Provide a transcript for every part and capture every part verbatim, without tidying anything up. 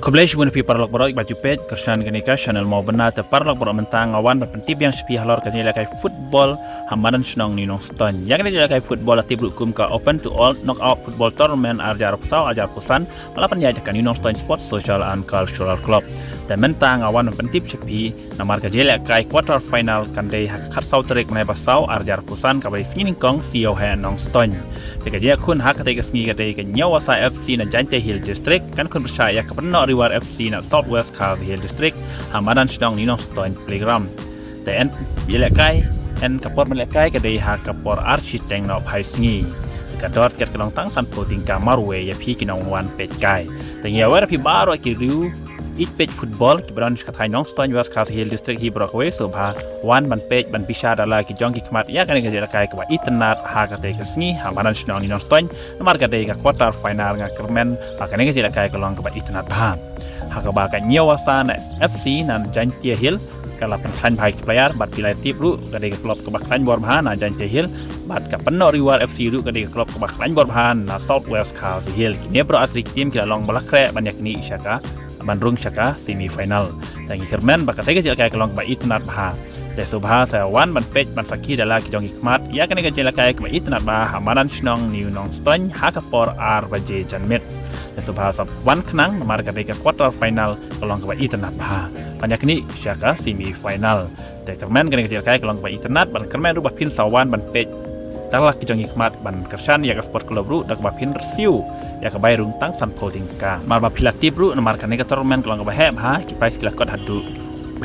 Khublei shibun ïa phi paralok baroh ba ju peit, kyrshan kane ka channel Mawbynna. Te paralok baroh, mynta nga wan ban pyntip biang sha phi halor ka jingïalehkai football ha madan shnong New Nongstoiñ. Ïa kane ka jingïalehkai football la tip ruh kum ka Open to All Knockout Football Tournament ar hajar arphew saw ar hajar arphew san, ba la pynïaid da ka New Nongstoiñ Sports Social and Cultural Club. Te mynta nga wan ban pyntip sha phi namar ka jingïalehkai quarter final kan dei ha ka khatsaw tarik bnai ba saw ar hajar arphew san, kaba dei sngi nyngkong, Syiawheh Nongstoiñ. Te ka jingïakhun ha katei ka sngi ka dei ka Hynñiewasa F C na Jaiñtia Hills District kan khun pyrshah ïa ka Pynnoh Riwar F C na South West Khasi Hills District ha madan shnong New Nongstoiñ Playground. Te yn ïalehkai, yn ka por ban ïalehkai ka dei ha ka por ar shiteng nohphai sngi. Te ka dor tiket ka long tang sanphew tyngka marwei ïa phi ki nongwan peitkai. Te ngi ïawer ïa phi baroh ki riew ïeit peit football kiba don sha ka thaiñ Nongstoiñ West Khasi Hills District hi baroh kawei, sngewbha wan ban peit ban bishar da la ki jong ki khmat ïa kane ka jingïalehkai kaba itynnad ha katei ka sngi ha madan shnong New Nongstoiñ, namar ka dei ka quarter final. Nga kyrmen ba kane ka jingïalehkai ka long kaba itynnad bha. Ha kaba ka Hynñiewasa na F C na Jaiñtia Hills ka la pynkhlaiñ bha ki player, bad phi la tip ruh ka dei ka club kaba khlaiñ bor bha na Jaiñtia Hills, bad ka Pynnoh Riwar F C ruh ka dei ka club kaba khlaiñ bor bha na South West Khasi Hills. Kine baroh ar tylli ki team ki la long ba la khreh ban ïaknieh sha ka, ban rung sha ka semi final. Te ngi kyrmen ba katei ka jingïalehkai ka long kaba itynnad bha. Te sngewbha sa wan ban peit ban sakhi da la ki jong ki khmat ïa kane ka jingïalehkai kaba itynnad bha ha madan shnong New Nongstoiñ ha ka por ar baje janmiet. Te sngewbha sa wan khnang namar ka dei ka quarter final ka long kaba itynnad bha ban ïaknieh sha ka semi final. Te kyrmen kane ka jingïalehkai ka long kaba itynnad, bad kyrmen ruh ba phin sa wan ban peit da la ki jong ki khmat ban kyrshan ïa ka sport club ruh da kaba phin review ïa ka bai rung tang sanphew tyngka. Namar ba phi la tip ruh namar kane ka tournament ka long kaba heh bha, ki prize ki la kot haduh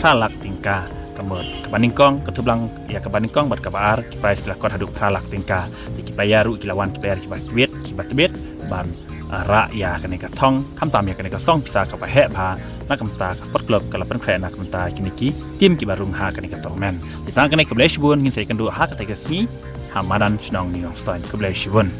phra lak tyngka. Ka mut kaba nyngkong, ka thublang ïa kaba nyngkong bad kaba ar, ki prize ki la kot haduh phra lak tyngka. Te ki player ruh ki la wan, ki player kiba tbit, kiba tbit ban, ah, rah ïa kane ka thong, khamtam ïa kane ka song pisa kaba heh bha na ka bynta ka sport club ka la pynkhreh na ka bynta kine ki team kiba rung ha kane ka tournament. Te tang kane, khublei shibun, ngin sa ïakynduh ha katei ka sngi ha madan shnong New Nongstoiñ. Khublei shibun.